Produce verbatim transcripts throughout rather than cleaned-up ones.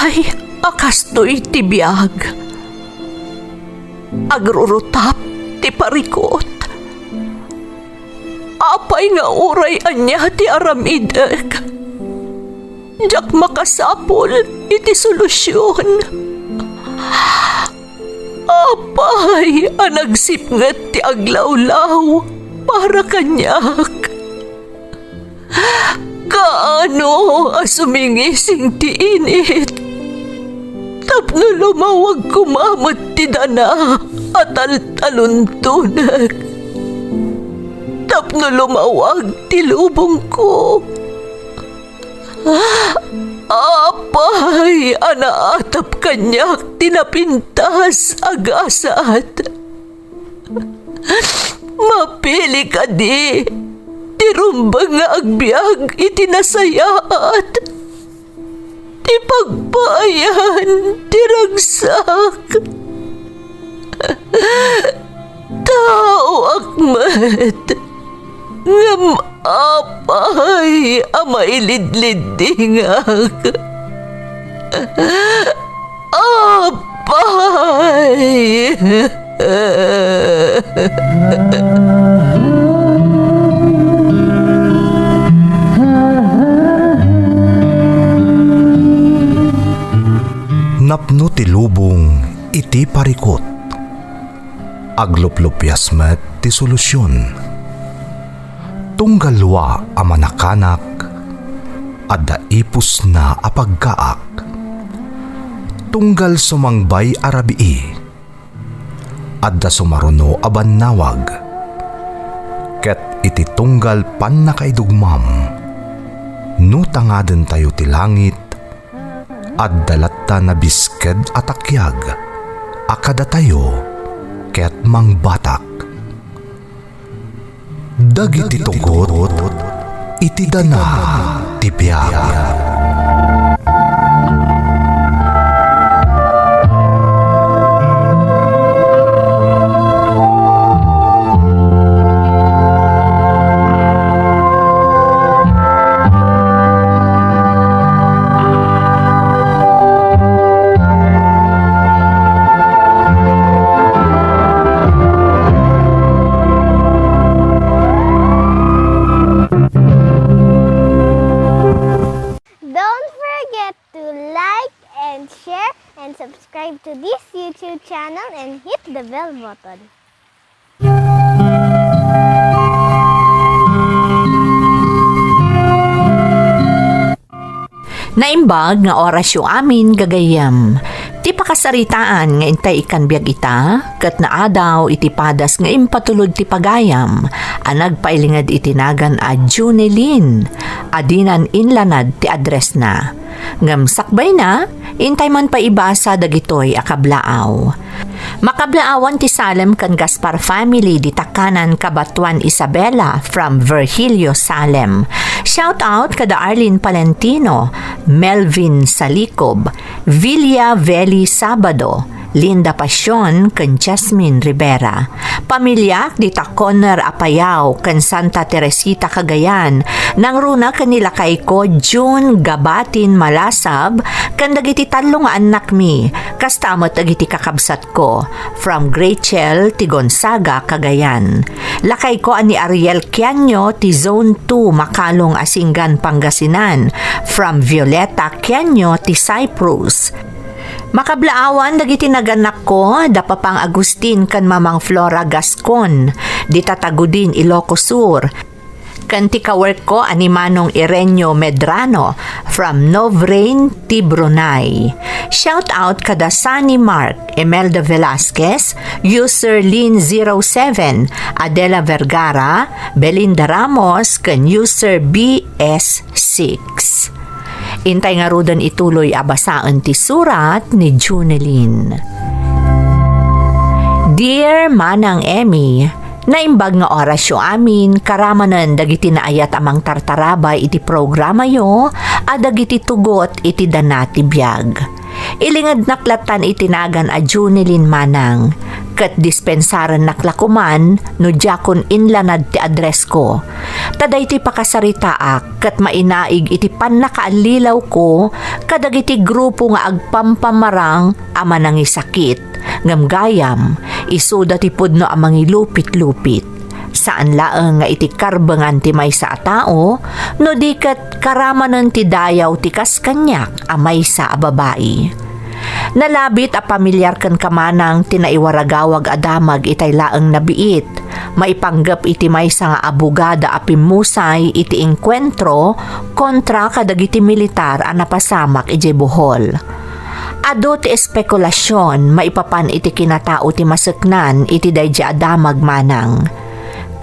Ay, a kastoy ti biag. Agrurutap ti parikut. Apay nga uray ania ti aramidek, diak makasapul iti solusion. Apay a nagsipnget ti aglawlaw para kaniak? Kaano a sumingising ti init tapno lumawag koma met ti dana a taltaluntonek, tapno lumawag ti lubongko? Apay a naatap kaniak ti napintas a gasat? Mapili kadi ti rumbeng nga agbiag iti nasayaat, ti pagpaayan ti ragsak? Taoak met, ngem apay a mailidliddingak? Apay! Napno ti lubong iti parikut. Agluplupias met ti solusion. Tunggal lua a manakanak, adda ipusna a pagkaak. Tunggal sumangbay a rabii, adda sumaruno a bannawag. Ket iti tunggal pannakaidugmam, no tangadentayo ti langit, adda latta nabisked a takiag a kadatayo ket mangbatak. Dagiti tugot iti dana ti biag. Don't forget to like and share and subscribe to this YouTube channel and hit the bell button. Naimbag nga orasyo amin, gagayyem. Ti pakasaritaan nga intay ikkan biag ita, ket naadaw iti padas nga impatulod ti pagayam a nagpailinged iti nagan a Junilin, a dinan inlanad ti addressna. Ngem sakbayna, intay man pay ibasa dagitoy a kablaaw. Makablaawan ti Salem ken Gaspar family dita Kanan, Cabatuan, Isabela, from Virgilio Salem. Shout out kada Arlene Palentino, Melvin Salicob, Villa Veli Sabado, Linda Pasion ken Jasmine Rivera. Pamiliak dita Conner Apayao ken Santa Teresita Cagayan, nangruna ken ni lakayko June Gabatin Malasab ken dagiti tallo nga annakmi, kasta met dagiti kakabsatko from Grachel ti Gonzaga, Cagayan. Lakayko a ni Ariel Kianyo ti Zone two, Makalong, Asingan, Pangasinan, from Violeta Kianyo ti Cyprus. Makablaawan dagiti nagannakko, da Papang Agustin ken Mamang Flora Gascon, dita Tagudin, Ilocos Sur, ken ti kaworkko a ni Manong Irenio Medrano from Novrain, ti Brunei. Shout out kada Sunny Mark, Imelda Velasquez, user Lin zero seven, Adela Vergara, Belinda Ramos, ken user B S six. Intay ngaruden ituloy a basaen ti surat ni Junilin. Dear Manang Emmy, naimbag nga orasyo amin, karamanen dagiti naayat a mangtartarabay iti programayo a dagiti tugot iti dana ti biag. Ilingednak lattan iti nagan a Junilin Manang. ket dispensarennak la koman no diakon inlanad ti addressko. Ta daytoy pakasaritaak ket mainaig iti pannakaallilawko kadagiti grupo nga agpampamarang a manangisakit, ngem gayam, isuda ti pudno a mangilupitlupit. Saan laeng nga iti karbengan ti maysa a tao, no di ket karamanen ti dayaw ti kas kaniak a maysa a babai. Nalabit a pamilyar kenka manang ti naiwaragawag a damag itay laeng nabiit, maipanggep iti maysa nga abogada a pimmusay iti engkuentro kontra kadagiti militar a napasamak idiay Bohol. Adu ti espekulasion maipapan iti kinatao ti maseknan iti daydiay a damag manang.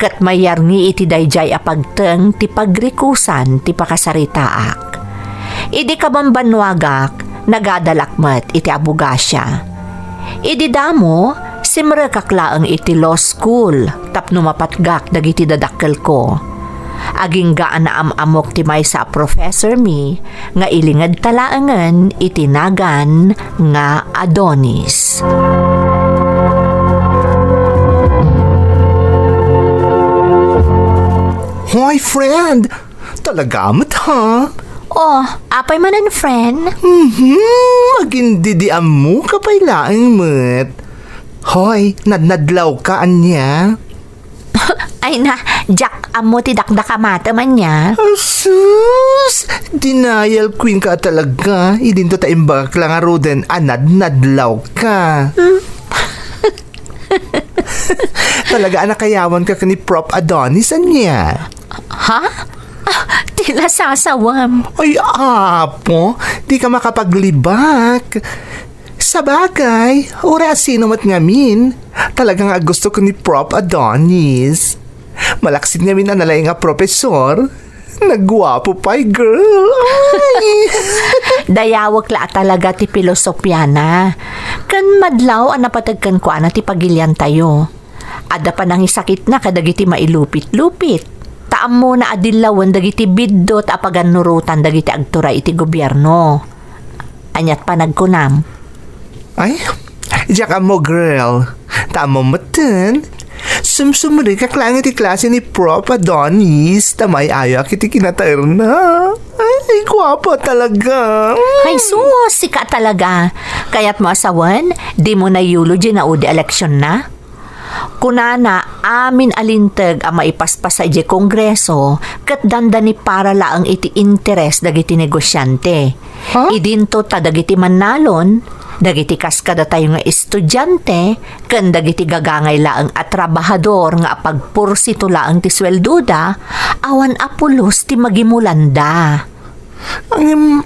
Ket mayarngi iti daydiay a pagteng ti pagrikusan ti pakasaritaak. Idi kabambannuagak, nagadalak met iti abogasia. Idi damo, simrekak laeng iti law school tapno mapatgak dagiti dadakkelko. Agingga a naam-amok ti maysa a professor mi nga ilingedta laengen iti nagan nga Adonis. Hoy, friend! Talaga met, ha? Oh, apay manen, friend? Mhm, agindidi ammoka pay laeng met. Hoy, nadnadlawka ania? Ay na, diak ammo ti dakdakamatem ania. Asus! Denial queen ka talaga. Idinto ta imbagak la ngaruden a nadnadlawka. Hmm. Talaga a nakayawanka ken ni Prof Adonis ania? Ha? Ah, ti la sasawem. Ay, apo, dika makapaglibak. Sabagay, uray a sino met ngamin, talaga nga agusto ken ni Prof Adonis. Malaksid ngamin a nalaing a professor. Nagguapo pay, girl. Ay! Dayawek la a talaga ti pilosopiana. Ken madlaw a napateg kenkuana ti pagiliantayo. Adda panangisakitna kadagiti mailupit-lupit. Ta ammona a dillawen dagiti biddut a pagannurotan dagiti agturay iti gobierno. Aniat panagkunam? Ay, diak ammo, girl. Ta ammo metten, sumsumrekak laeng iti klase ni Prof Adonis, ta may-ayoak iti kinataerna. Ay, guapo talaga. Ay, sus, sika talaga. Kayatmo a sawen, dimo na-eulogy-na udi a leksion na? Kunana, amin a linteg a maipaspasa idiay Kongreso ket dandani para laeng iti interes dagiti negosiante. Ha? Idinto ta dagiti mannalon, dagiti kas kadatayo nga estudiante, ken dagiti gagangay laeng a trabahador nga apagpursito laeng ti sueldoda, awan a pulos ti magimulanda. Ngem,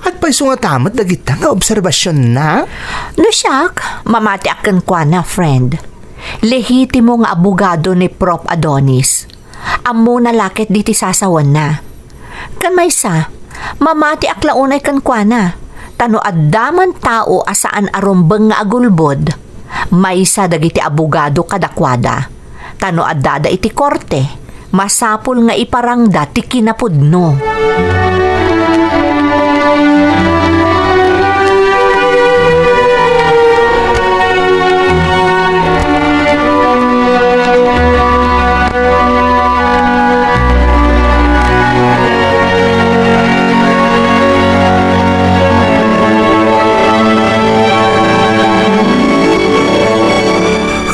agpayso ngata met dagita nga obserbasionna? No siak, mamatiak kenkuana, friend. Lehitimo nga abogado ni Prof Adonis. Ammona la ket diti sasawenna. Ken maysa, mamatiak la unay kenkuana, ta no adda man tao a saan a rumbeng nga agulbod, maysa dagiti abogado kadakuada. Ta no addada iti korte, masapul nga iparangda ti kinapudno.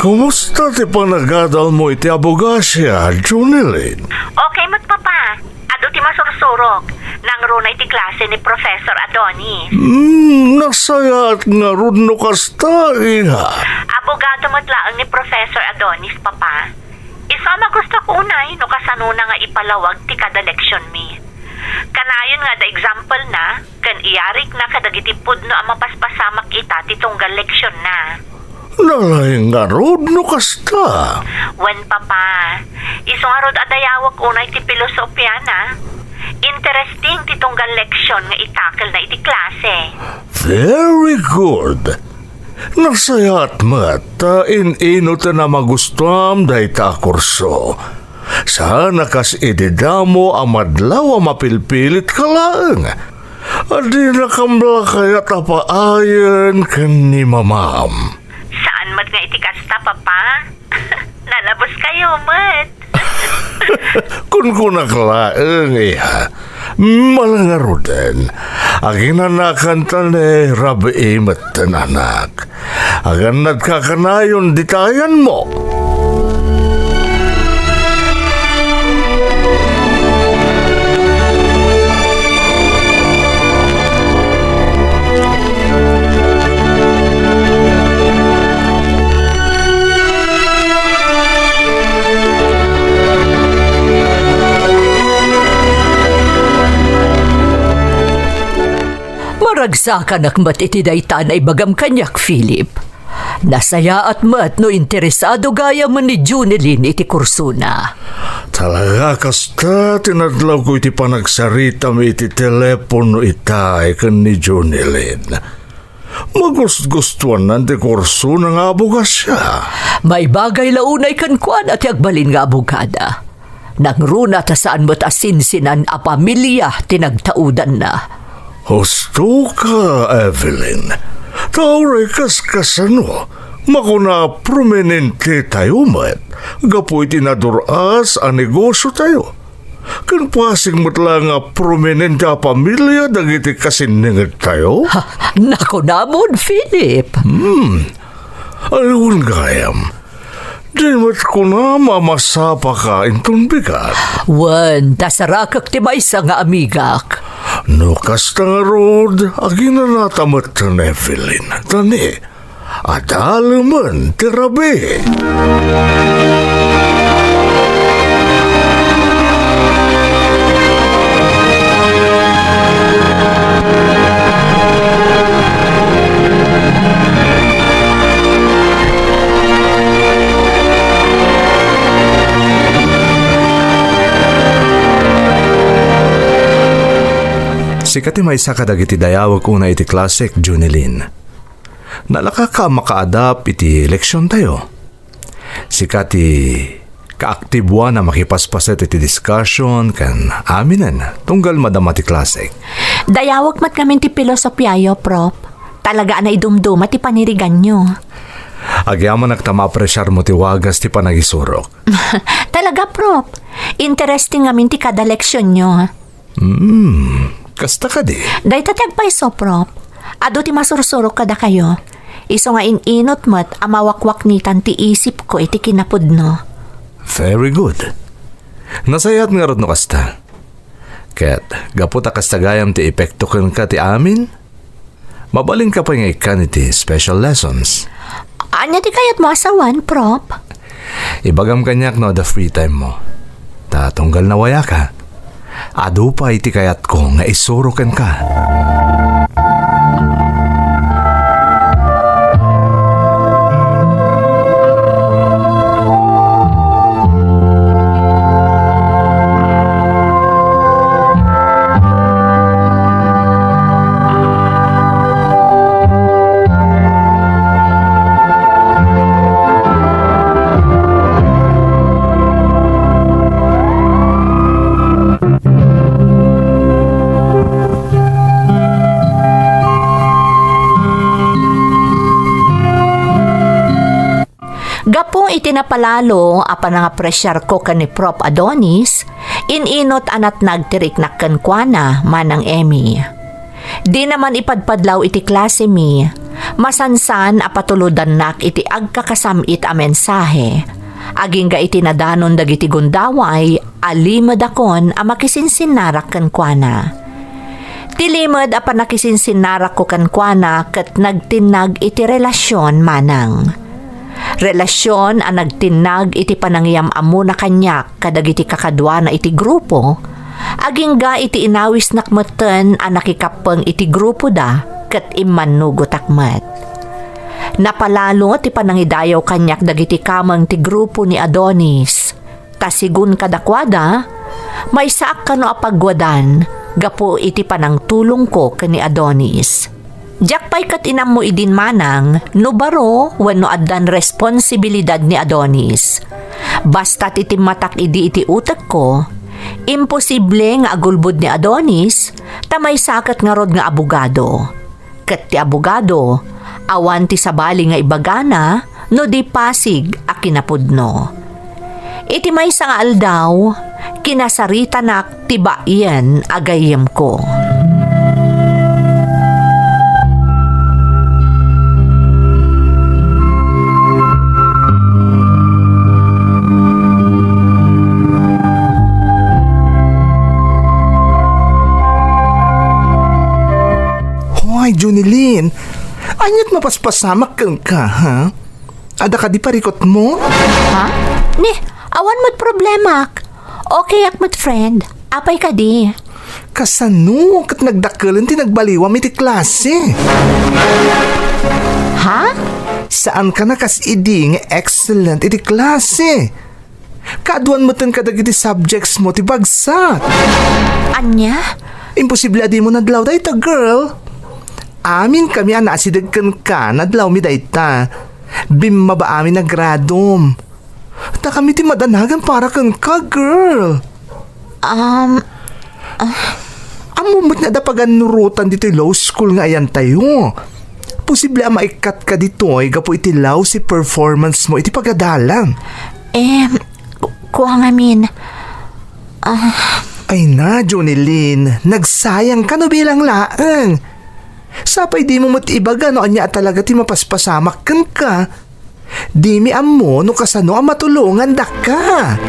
Kumusta ti panagadalmo iti abogasia, Jonelyn? Okay met, Papa. Adu ti masursurok. Nangruna iti klase ni Professor Adonis. Hmm, nasayaat ngarud no kasta, iha. Abogado met laeng ni Professor Adonis, Papa. Isu a magustuak unay no kasanona nga ipalawag ti kada leksionmi. Kanayon nga adda example na, ken iyarikna kadagiti pudno a mapaspasamak ita ti tunggal leksion na. Nalaing ngarud no kasta. Wen, Papa. Isu ngarud a dayawek unay ti pilosopiana. Interesting ti tunggal leksion nga itakelna iti klase. Very good. Nasayaat met ta in-ino ti namagustuam dayta a kurso. Saan a kas idi damo a madlaw a mapilpilitka laeng. Adinakam la kayat a paayen ken ni mamam? Saan met nga iti kasta, Papa. Nalabos kayo met. Kunkunak laeng, iha. Malangaruden. Aginanakanta ni rabii metten, anak. Agannadka kanayon dita ayanmo. Maragsakanak met iti dayta naibagam kaniak, Philip. Nasayaat met no interesado gayam ni Junilin iti kursona. Talaga, kasta ti nadlawko iti panagsaritami iti telepono itay ken ni Junilin. Magusgustuanna ti kursona nga abogasia. Maibagay la unay kenkuana ti agbalin nga abogada. Nangruna ta saan met a sinsinan a pamilia ti nagtaudanna. Husto ka, Evelyn. Ta uray kaskasano, makuna a prominente tayo met gapu iti nadur-as a negosyo tayo. Ken pasig met la nga prominente a pamilia dagiti kasinninged tayo? Ha, nakunamon, Philip. Hmm. Ay, wen gayam. Di met kunam a masapaka inton bigat. Wen, ta sarakek ti maysa nga amigak. No kasta ngarud, aginanata met ni Evelyn. Tani, adalemen ti rabii. Sika ti maysa kadagiti dayawek unay iti klasek, Junilin. Nalaka ka a makaadap iti leksiontayo. Sika ti kaaktiboan a makipaspaset iti discussion ken aminen tunggal madama ti klasek. Dayawek met ngamin ti pilosopiayo, Prof. Talaga a naidumduma ti paniriganyo. Agyamanak ta maapresiarmo ti wagas ti panagisurok. Talaga, Prof. Interesting ngamin ti kada leksionyo. Hmm, kasta kadi? Dayta ti agpayso, Prof. Adu ti masursurok kadakayo. Isu nga in-inut met a mawakwaknitan ti isipko iti kinapudno. Very good. Nasayaat ngarud no kasta. Ket gapu ta kasta gayam ti epekto kenka ti amin, mabalinka pay nga ikkan iti special lessons. Ania ti kayatmo a sawen, Prof? Ibagam kaniak no adda free time mo. Ta tunggal nawayaka, adu pay ti kayatko nga isuro kenka. Gapu iti napalalo a panangapresiarko ken ni Prof Adonis, in-inut a natnag ti riknak kenkuana, Manang Emmy. Dina man ipadpadlaw iti klasemi, masansan a patuludannak iti agkakasam-it a mensahe, agingga iti nadanon dagiti gundaway a limedakon a makisinsinnarak kenkuana. Ti limed a pannakisinsinnarakko kenkuana ket nagtinnag iti relasion, Manang. Relasion a nagtinnag iti panangiyam-ammona kaniak kadagiti kakaduana iti grupo, agingga iti inawisnak metten a nakikappeng iti grupoda ket immannugotak met. Napalalo ti panangidayaw kaniak dagiti kameng ti grupo ni Adonis. Ta sigun kadakuada, maysaak kano a pagwadan gapu iti panangtulongko ken ni Adonis. Diak pay ket inammo idin, Manang, no baro wenno addan responsibilidad ni Adonis. Basta ti timmatak idi iti utekko, imposible nga agulbod ni Adonis, ta maysa ket ngarud nga abogado. Ket ti abogado, awan ti sabali nga ibagana no di pasig a kinapudno. Iti maysa nga aldaw, kinasaritanak ti baien a gayyemko. Hoy, Junilin! Ania't mapaspasamak kenka, ha? Adda kadi parikutmo? Ha? Ni, awan met problemak. Okayak met, friend. Apay kadi? Kasano ket nagdakkelen ti nagbaliwam iti klase? Ha? Saanka a kas idi nga excellent iti klase. Kaaduan metten kadagiti subjects mo ti bagsak. Ania? Imposible a dimo nadlaw dayta, girl. Amin kami a naasideg kenka, nadlawmi dayta. Bimmaba amin a gradom. Ta kami ti madanagan para kenka, girl. Um, Ammom met nga adda pagannurotan ditoy law school nga ayantayo. Posible a maikkatka ditoy gapu iti lousy performance mo iti pagadalan. Em, ku-, kua ngamin. Ah. Ay na, Jonilyn, nagsayangka no bilang laeng. Sapay dimo met ibaga no ania a talaga ti mapaspasamak kenka. Dimi ammo no kasano a matulongandaka.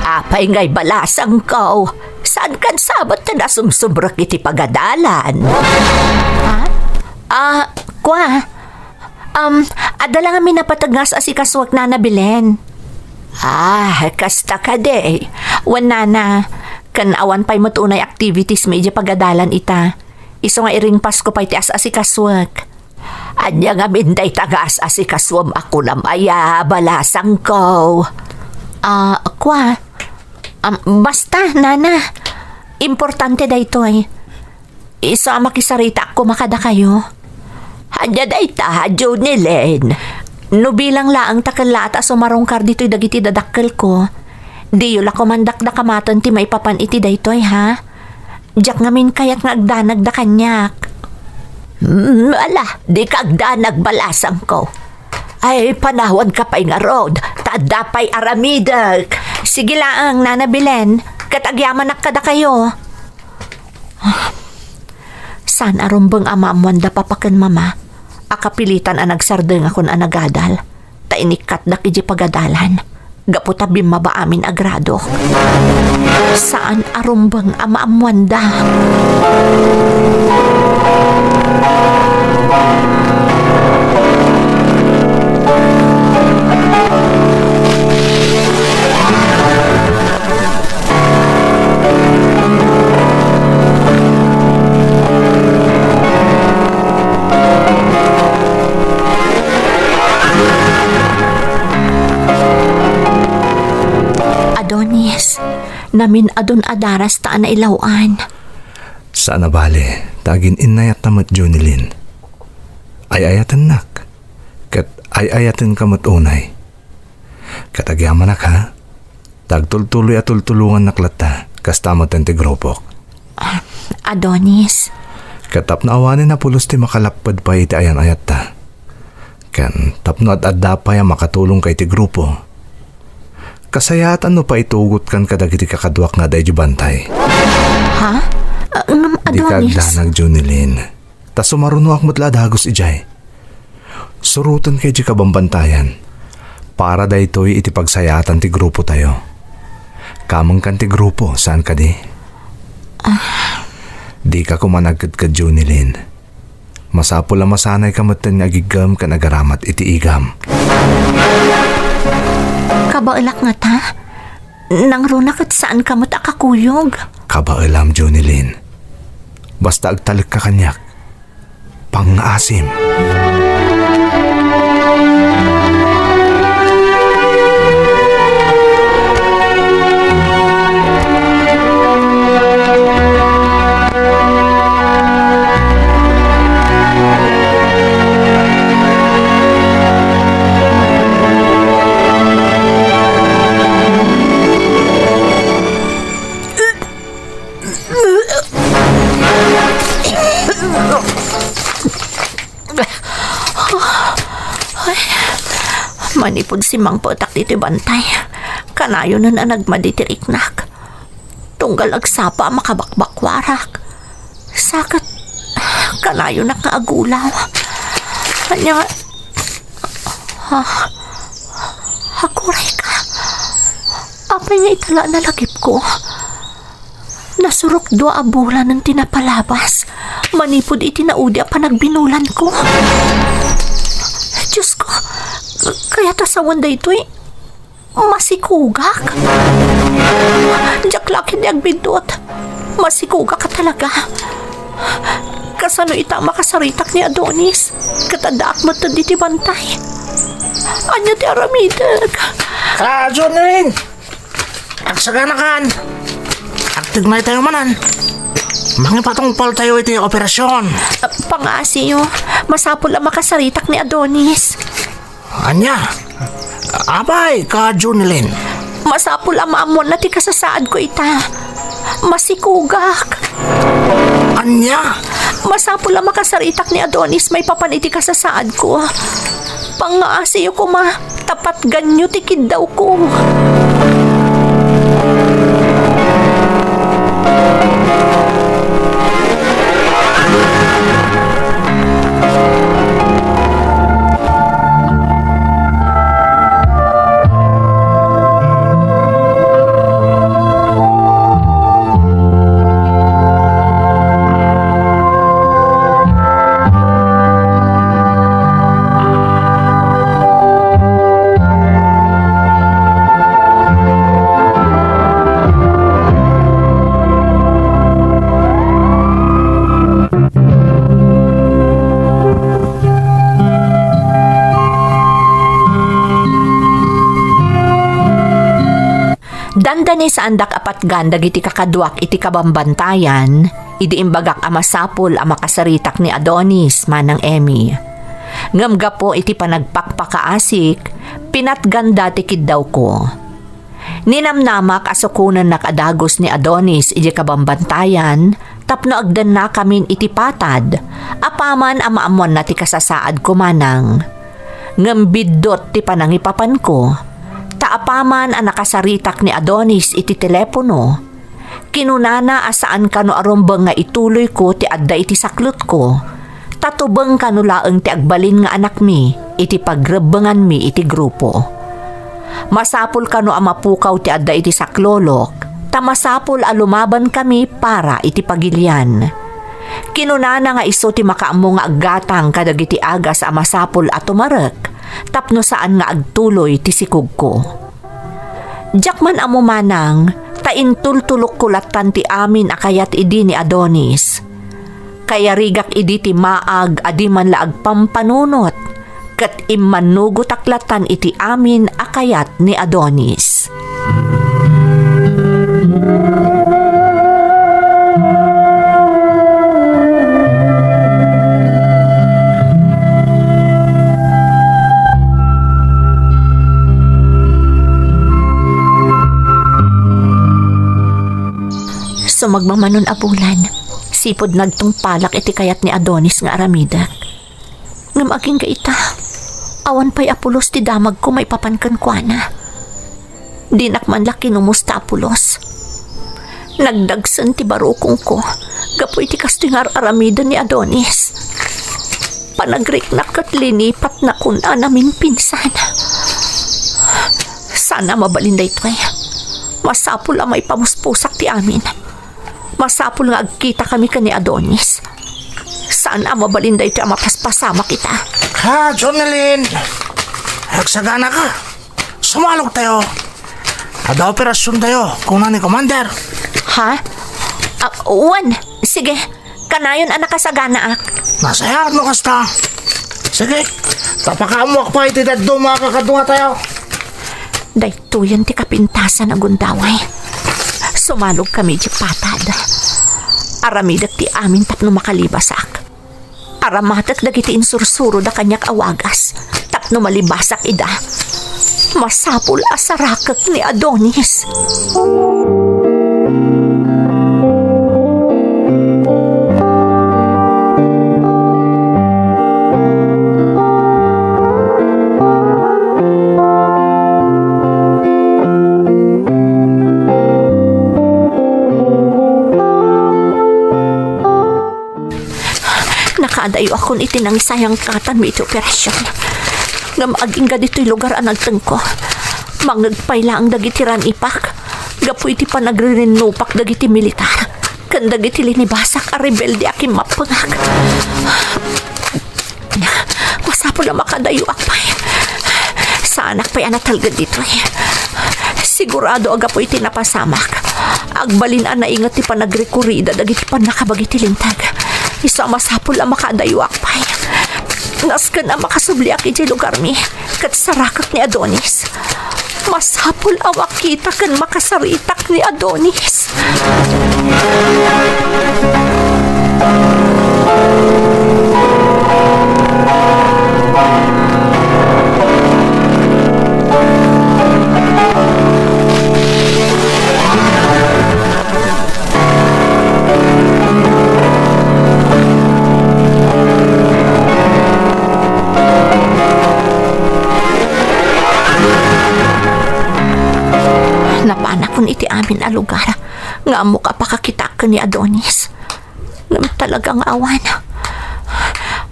Apay ngay balasangko, saankan sabet ti nasumsubrek iti pagadalan? Ha? Ah, kua, um, adda la ngamin napateg nga as-asikasuak, Nana Belen. Ah, kasta kadi. Wen, Nana, ken awan pay met unay activities mi idiay pagadalan ita. Isu nga iringpasko pay ti as-asikasuak. Ania ngamin dayta nga as-asikasuam a kunam aya, balasangko? Ah, kua. Am, basta, Nana. Importante daytoy. Isu a makisaritaak koma kadakayo. Ania dayta, Jonilyn? No bilang laeng ta kellaat a sumarungkar ditoy dagiti dadakkelko, diyo la koman dakdakamaten ti maipapan iti daytoy, ha? Diak ngamin kayat nga agdanagda kaniak. Mm, ala, dika agdanag, balasangko. Ay, panawanka pay ngarud, ta adda pay aramidek. Sige laeng, Nana Belen, ket agyamanak kadakayo. Saan a rumbeng a maammoanda Papa ken Mama a kapilitan a nagsardengakon a nagadal, ta inikkatdak idiay pagadalan gapu ta bimmaba amin a gradok. Saan a rumbeng a maammoanda. Adonis, namin-adon a daras ta a nailaw-an. Saan a bale, ta agin-innayatta met, Jonilyn. Ay-ayatennak, ket ay-ayatenka met unay. Ket agyamanak, ha? Ta agtultuloy a tultulongannak latta, kasta met ti grupok. Ah, Adonis. Ket tapno awanen a pulos ti makalapped pay iti ayan-ayatta. Ken tapno ad-adda pay a makatulongka iti grupo, kasayaatan no paitugotkan kadagiti kakaduak nga adda idiay bantay. Ha? Ah, ngem, Adonis. Dika agdanag, Jonilyn. Ta sumarunoak met la a dagus idiay. Surotenka idiay kabambantayan. Para daytoy iti pagsayaatan ti grupotayo. Kamengkan ti grupo, saan kadi? Ah. Dika koma agkedked, Jonilyn. Masapul a masanayka metten nga agiggem ken agaramat iti igam. Kabaelak ngata? Nangruna ket saanka met a kakuyog. Kabaelam, Jonilyn. Basta agtalekka kaniak. Pangngaasim. Ay, manipud simmangpetak ditoy bantay, kanayonen a nagmadi ti riknak. Tunggal agsapa a makabakbakkuarak. Sa ket, kanayonak nga agulaw. Ania nga, ah, aguray ka. Apay nga itala a nalagipko? Nasurok dua a bulanen ti napalabas manipud iti naudi a panagbinulanko. Diosko, kayat a sawen daytoy? Masikugak? Diak la ketdi agbiddut. Masikugak a talaga. Kasano ita a makasaritak ni Adonis? Ket addaak met ditoy bantay. Ania ti aramidek? Ah, Jonelyn! Agsaganakan! Agtignaytayo manen. Mangipatungpaltayo iti operasion. Ah, pangaasiyo, masapul a makasaritak ni Adonis. Ania? Apay, ka Jonelyn? Masapul a maammoanna ti kasasaadko ita. Masikugak. Ania? Masapul a makasaritak ni Adonis maipapan iti kasasaadko. Pangaasiyo koma, ta patganyo ti kiddawko. Dandani saandak a patgan dagiti kakaduak iti kabambantayan, idi imbagak a masapul a makasaritak ni Adonis manang Emmy. Ngem gapu iti panagpakpakaasik, pinatganda ti kiddawko. Ninamnamak a sukonennak a dagus ni Adonis idiay kabambantayan tapno agdennakamin iti patad, apaman a maammoanna ti kasasaadko manang. Ngem biddut ti panangipapanko, ta apaman a nakasaritak ni Adonis iti telepono, kinunana a saan kano a rumbeng nga ituloyko ti adda iti saklotko, ta tubeng kano laeng ti agbalin nga anakmi iti pagrebbenganmi iti grupo. Masapul kano a mapukaw ti adda iti saklolok, ta masapul a lumabankami para iti pagilian. Kinunana nga isu ti makaammo nga aggatang kadagiti agas a masapul a tumarek tapno saan nga agtuloy ti sikugko. Diak man ammo manang, ta intultulokko lattan ti amin a kayat idi ni Adonis. Kayarigak idi ti maag a di man la agpampanunot, ket immannugotak lattan iti amin a kayat ni Adonis. Sumagmamano a bulan, sipud nagtungpalak iti kayat ni Adonis nga aramidek. Ngem agingga ita, awan pay a pulos ti damagko maipapan kenkuana. Dinak man la kinumusta a pulos. Nagdagsen ti barukongko gapu iti kastoy nga ar-aramiden ni Adonis. Panagriknak ket linipatnakon a naminpinsan. Saan a mabalin daytoy. Masapul a maipamuspusak ti amin. Masapul nga agkitakami ken ni Adonis. Saan a mabalin daytoy a mapaspasamak ita. Ha, Jonelyn! Agsaganaka! Sumalogtayo! Adda operasiontayo, kuna ni Commander. Ha? Ah, wen, sige. Kanayon a nakasaganaak. Nasayaat no kasta. Sige, ta pakaammoak pay ti dadduma a kakaduatayo. Daytoyen ti kapintasan a gundaway. Sumalogkami idiay patad. Aramidek ti amin tapno makalibasak. Aramatek dagiti insursurod a kaniak a wagas tapno malibasak ida. Masapul a sarakek ni Adonis. iti nangisayangkatanmi iti operasion. Ngem agingga ditoy lugar a nagtengko, mangngeg pay laeng dagiti ranipak gapu iti panagririnnupak dagiti militar ken dagiti linibasak a rebelde a kimmappengak. Masapul a makadayoak pay. Saanak pay a natalged ditoy. Sigurado a gapu iti napasamak, agbalin a nainget ti panagrikurida dagiti pannakabagi ti linteg. Isu a masapul a makadayoak pay. Nasken a makasubliak idiay lugarmi ket sarakek ni Adonis. Masapul a makita ken makasaritak ni Adonis. Napanakon iti amin a lugar nga ammok a pakakitaak ken ni Adonis. Ngem talaga nga awan.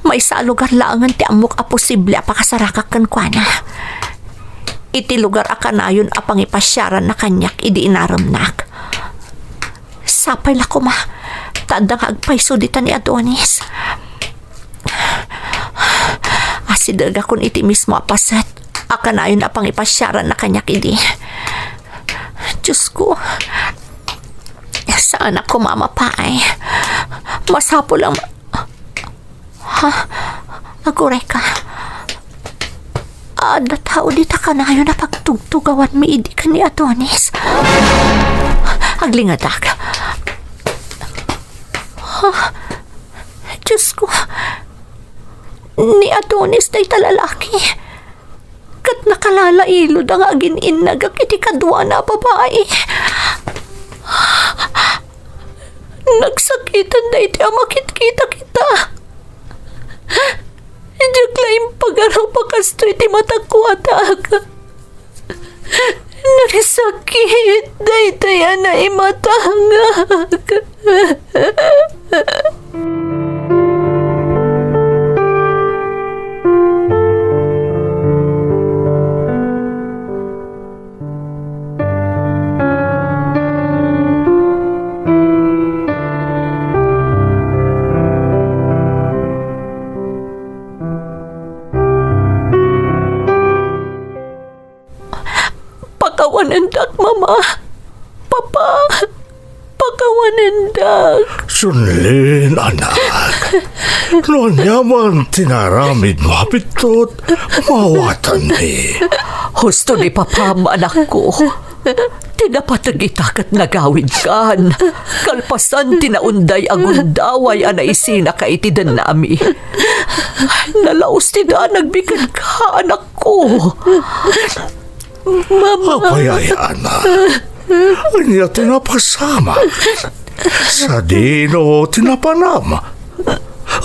Maysa a lugar laengen ti ammok a posible a pakasarakak kenkuana. Iti lugar a kanayon a pangipasiaranna kaniak idi inaremnak. Sapay la koma, ta adda nga agpayso dita ni Adonis. Asidegakon iti mismo a paset a kanayon a pangipasiaranna kaniak idi. Diosko, saanak koma a mapaay. Masapul a ma-, Ha? Agurayka. Adda tao dita kanayon a pagtugtugawanmi idi ken ni Adonis. Aglingedak. Ha? Diosko. Ni Adonis dayta lalaki. Ket nakalalailod nga agin-innagak iti kaduana a babai. Nagsakiten daytoy a makitkita kita. Diak la impagarup a kastoy ti matakkuatak. Nagsakit daytoy a naimatangak. Pakawanendak, Mama. Papa, pakawanendak. Junlin, anak. No ania man ti naaramidmo a biddut, maawatanmi. Husto ni Papam, anakko. Ti napateg ita ket nagawidkan. Kalpasan ti naunday a gundaway a naisinaka iti dennami. Nalaus ti danagbika, anak ko. Mama. Apay aya, anak? Ania ti napasamak? Sadino ti napanam?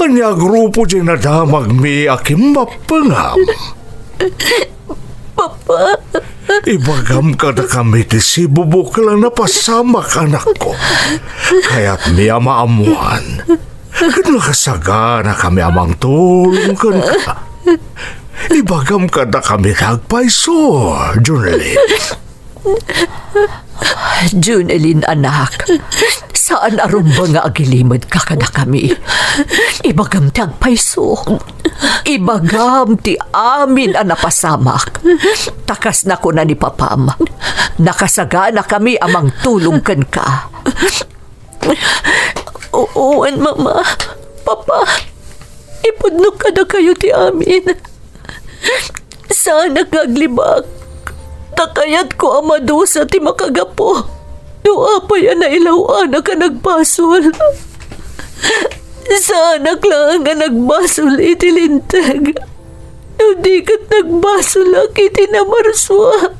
Ania a grupo diay nadamagmi a kimmappengam? Papa. Ibagam kadakami ti sibubuklan a napasamak, anakko. Kayatmi a maammoan. Ket nakasaganakami a mangtulong kenka. Ibagam kadakami ti agpayso, Junelin. Junelin, anak, saan a rumbeng nga agilimedka kadakami. Ibagam ti agpayso. Ibagam ti amin a napasamak. Ta kas nakuna ni Papam, nakasaganakami a mangtulong kenka. O-, wen, Mama, Papa, ipudnok kadakayo ti amin. Saanak nga aglibak, ta kayatko a madusa ti makagapu no apay a nailaw-anak a nagbasol. Saanak laeng nga nagbasol iti Linteg. No di ket nagbasolak iti namarsua.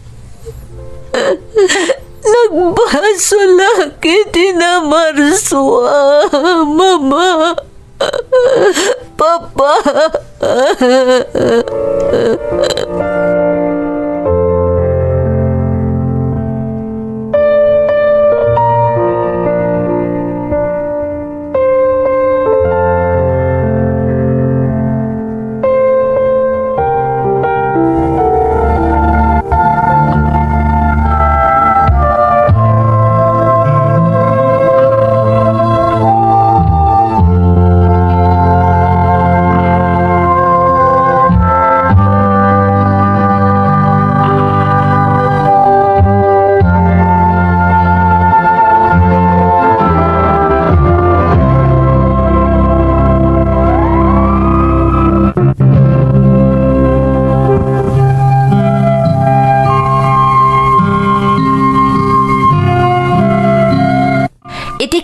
Nagbasolak iti namarsua, Mama. Papa.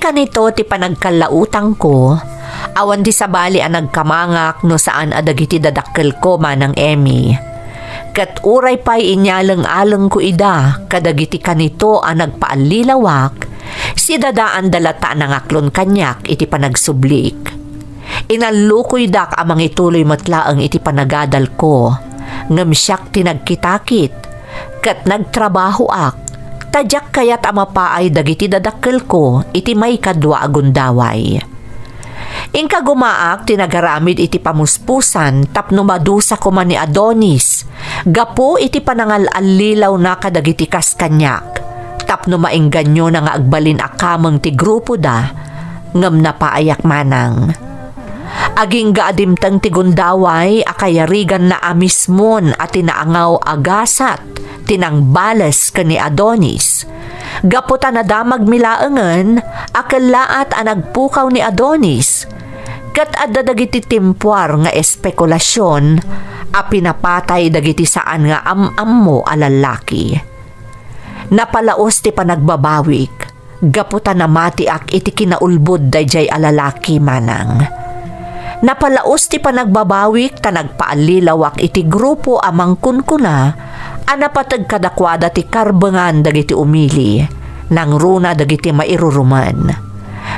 kanito ti panagkallautangko, awan ti sabali a nagkamangak no saan a dagiti dadakkelko, Manang Emmy. Ket uray pay inyaleng-alengko ida kadagiti kanito a nagpaallilawak, sidadaanda latta a nangaklon kaniak iti panagsublik. Inallukoydak a mangituloy met laeng iti panagadalko, ngem siak ti nagkitakit, ket nagtrabahoak, ta diak kayat a mapaay dagiti dadakkelko iti maikadua a gundaway. Inkagumaak ti nagaramid iti pamuspusan tapno madusa koma ni Adonis gapu iti panangal-allilawna kadagiti kas kaniak, tapno maingganniona nga agbalin a kameng ti grupoda, ngem napaayak manang. Agingga a dimteng ti gundaway a kayariganna a mismon a ti naangaw a gasat ti nangbales ken ni Adonis, gapu ta nadamagmi laengen a kellaat a nagpukaw ni Adonis, ket adda dagiti timpuar nga espekulasion a pinapatay dagiti saan nga am-ammo a lallaki. Napalaos ti panagbabawik gapu ta namatiak iti kinaulbod daydiay a lalaki manang. Napalaos ti panagbabawik ta nagpaallilawak iti grupo a mangkunkuna a napateg kadakuada ti karbengan dagiti umili, nangruna dagiti mairurumen.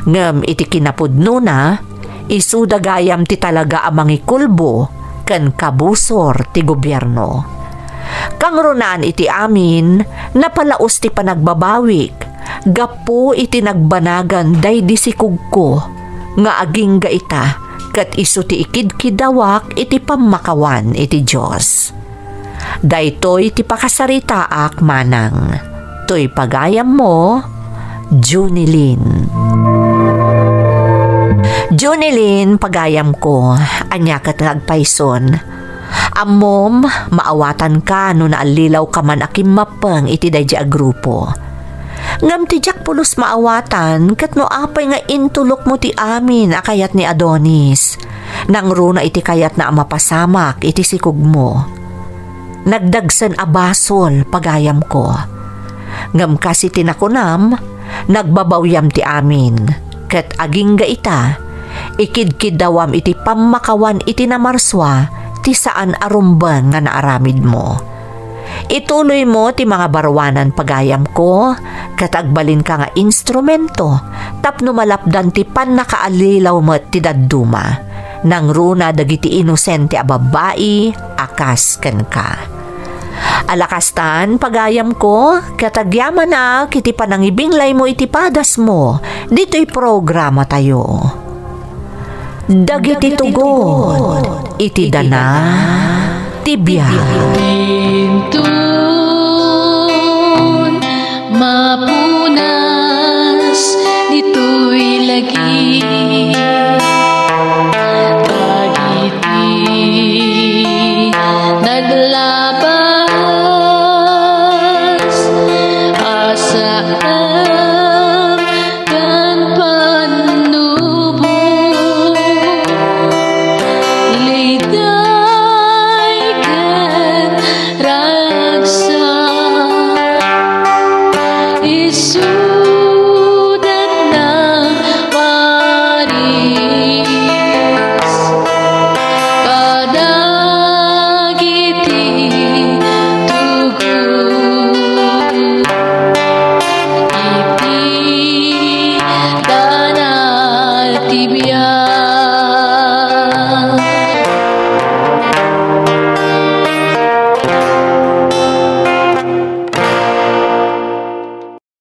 Ngem iti kinapudnona, isuda gayam ti talaga a mangikulbo ken kabusor ti gobierno. Kangrunaan iti amin, napalaos ti panagbabawik gapu iti nagbanagan daydi sikugko nga agingga ita ket isu ti ikidkidawak iti pammakawan iti Dios. Daytoy ti pakasaritaak manang. Toy pagayammo, Junilin. Junilin, pagayamko, ania ket nga agpayson? Ammom, maawatanka no naallilawka man a kimmappeng iti daydi a grupo. Ngem ti diak pulos maawatan ket no apay nga intulokmo ti amin a kayat ni Adonis. Nangruna iti kayatna a mapasamak iti sikugmo. Nagdagsen a basol, pagayamko. Ngem kas iti nakunam, nagbabawyam ti amin, ket agingga ita, ikidkiddawam iti pammakawan iti namarsua ti saan a rumbeng nga naaramidmo. Ituloymo ti mangabaruanan, pagayamko, ket agbalinka nga instrumento tapno malapdan ti pannakaallilaw met ti dadduma. Nangruna dagiti inosente a babbai a kas kenka. Alakastan, pagayamko, ket agyamanak iti panangibinglaymo iti padasmo ditoy programatayo. Dagiti tugot iti dana ti biag. Intun mapunas ditoy lagi.